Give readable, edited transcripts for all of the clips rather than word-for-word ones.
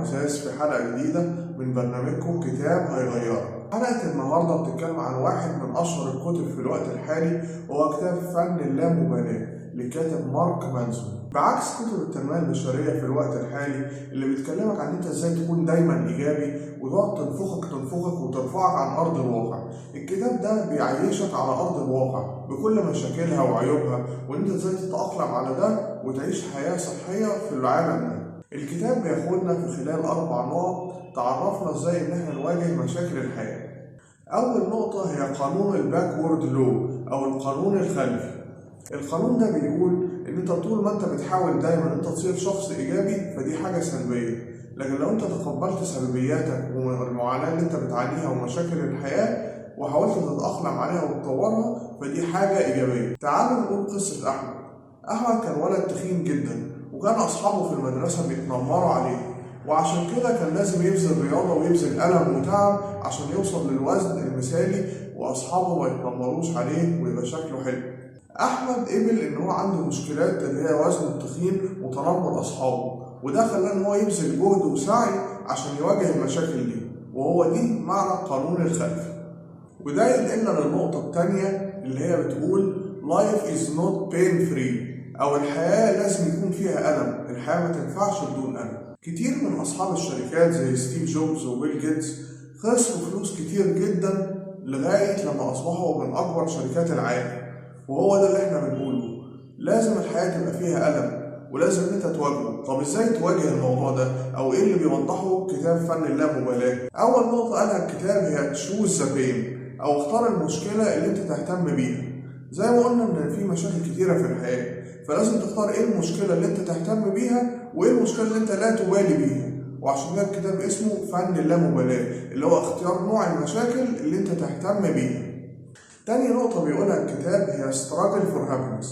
عزاز في حلقة جديدة من برنامجكم كتاب هيغيرك. حلقة النهاردة بتتكلم عن واحد من أشهر الكتب في الوقت الحالي، وهو كتاب فن اللامبالاة للكاتب مارك مانسون. بعكس كتب التنمية البشرية في الوقت الحالي اللي بتكلمك عن انت ازاي تكون دايما ايجابي وتقعد تنفخك تنفخك وترفعك عن ارض الواقع، الكتاب ده بيعيشك على ارض الواقع بكل مشاكلها وعيوبها، وانت ازاي تتأقلم على ده وتعيش حياة صحية في العالم ده. الكتاب بياخدنا في خلال 4 نقط تعرفنا ازاي ان احنا نواجه مشاكل الحياة. اول نقطة هي قانون ال backward law او القانون الخلفي. القانون ده بيقول ان انت طول ما انت بتحاول دايما انت تصير شخص ايجابي فدي حاجة سلبية، لكن لو انت تقبلت سلبياتك والمعاناة اللي انت بتعانيها ومشاكل الحياة وحاولت تتأقلم عليها وتطورها فدي حاجة ايجابية. تعالوا نقول قصة احمد. احمد كان ولد تخين جدا، وكان اصحابه في المدرسة بيتنمروا عليه، وعشان كده كان لازم يبذل رياضة ويبذل ألم وتعب عشان يوصل للوزن المثالي واصحابه ما يتنمروش عليه ويبقى شكله حلو. احمد قبل ان هو عنده مشكلات اللي هي وزنه التخين وتنمر اصحابه، وده خلاه ان هو يبذل جهد وسعي عشان يواجه المشاكل دي، وهو دي معنى القانون الخلفي. وده ينقلنا للنقطة التانية اللي هي بتقول life is not pain free، او الحياة لازم يكون فيها ألم، الحياة ما تنفعش بدون ألم. كتير من اصحاب الشركات زي ستيف جوبز وبيل جيتس خسروا فلوس كتير جدا لغاية لما اصبحوا من اكبر شركات العالم، وهو ده اللي احنا بنقوله، لازم الحياة تبقى فيها ألم ولازم انت تواجهه. طب ازاي تواجه الموضوع ده؟ او ايه اللي بيوضحه كتاب فن اللامبالاة؟ اول نقطة قالها الكتاب هي choose the pain، او اختار المشكلة اللي انت تهتم بيها. زي ما قلنا ان في مشاكل كتيرة في الحياة، فلازم تختار ايه المشكلة اللي انت تهتم بيها وايه المشكلة اللي انت لا تبالي بيها، وعشان كده الكتاب اسمه فن اللامبالاة، اللي هو اختيار نوع المشاكل اللي انت تهتم بيها. تاني نقطة بيقولها الكتاب هي struggle for happiness.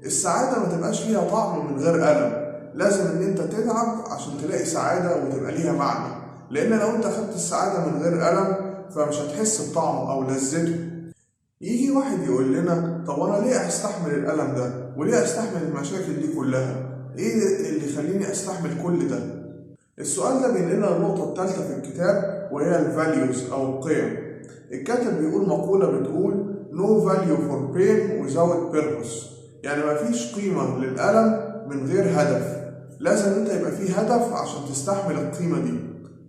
السعادة ما تبقاش ليها طعم من غير ألم، لازم ان انت تتعب عشان تلاقي سعادة وتبقى ليها معنى، لان لو انت خدت السعادة من غير ألم فمش هتحس بطعمه او لذته. يجي واحد يقول لنا طب انا ليه استحمل الألم ده؟ وليه استحمل المشاكل دي كلها؟ ايه اللي يخليني استحمل كل ده؟ السؤال ده بينقلنا للنقطة الثالثة في الكتاب وهي ال values او القيم. الكاتب بيقول مقولة بتقول no value for pain without purpose، يعني مفيش قيمة للألم من غير هدف، لازم انت يبقى فيه هدف عشان تستحمل القيمة دي.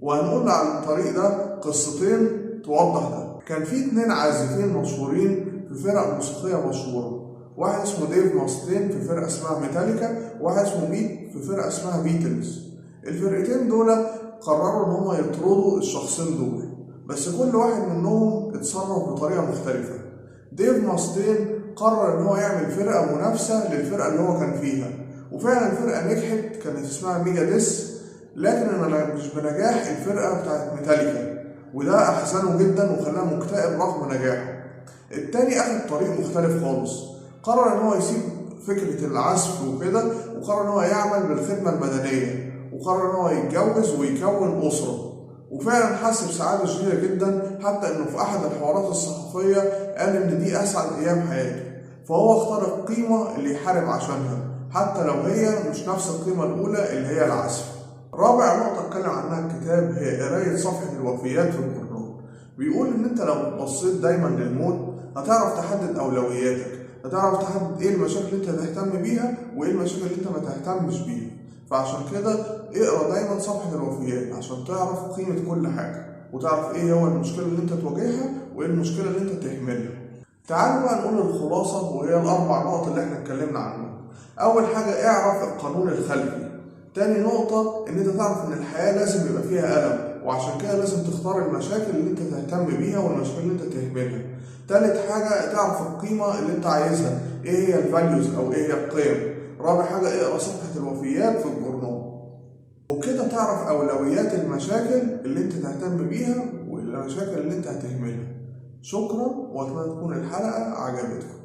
وهنقول على الطريق ده قصتين توضح ده. كان في 2 عازفين مشهورين في فرق موسيقية مشهورة، واحد اسمه ديف ماستين في فرقة اسمها ميتاليكا، وواحد اسمه بيت في فرقة اسمها بيتلز. الفرقتين دول قرروا ان هما يطردوا الشخصين دول، بس كل واحد منهم اتصرف بطريقة مختلفة. ديف ماستين قرر ان هو يعمل فرقة منافسة للفرقة اللي هو كان فيها، وفعلا الفرقة نجحت، كانت اسمها ميجاديس، لكن مش بنجاح الفرقة بتاعت ميتاليكا، وده احزنه جدا وخلاه مكتئب رغم نجاحه. التاني اخد طريق مختلف خالص، قرر ان هو يسيب فكرة العزف وكده، وقرر ان هو يعمل بالخدمة المدنية، وقرر ان هو يتجوز ويكون أسرة، وفعلا حس بسعادة شديدة جدا، حتى انه في احد الحوارات الصحفية قال ان دي اسعد ايام حياته. فهو اختار القيمة اللي يحارب عشانها حتى لو هي مش نفس القيمة الاولى اللي هي العزف. رابع نقطة اتكلم عنها الكتاب هي قراية صفحة الوفيات في الجورنال. بيقول ان انت لو بصيت دايما للموت هتعرف تحدد اولوياتك، هتعرف تحدد ايه المشاكل اللي انت تهتم بيها وايه المشاكل اللي انت ما تهتمش بيها. فعشان كده اقرا دايما صفحة الوفيات عشان تعرف قيمة كل حاجة، وتعرف ايه هو المشكلة اللي انت تواجهها وايه المشكلة اللي انت تهملها. تعالوا بقى نقول الخلاصة وهي ال4 نقط اللي احنا اتكلمنا عنهم. اول حاجة اعرف القانون الخلفي. تاني نقطة ان انت تعرف ان الحياة لازم يبقى فيها ألم، وعشان كده لازم تختار المشاكل اللي انت تهتم بيها والمشاكل اللي انت تهملها. تالت حاجة تعرف القيمة اللي انت عايزها، ايه هي ال values او ايه هي القيم. رابع حاجة اقرا صفحة الوفيات في الجورنال، وبكده تعرف أولويات المشاكل اللي انت تهتم بيها والمشاكل اللي انت هتهملها. شكرا، وأتمنى تكون الحلقة عجبتكم.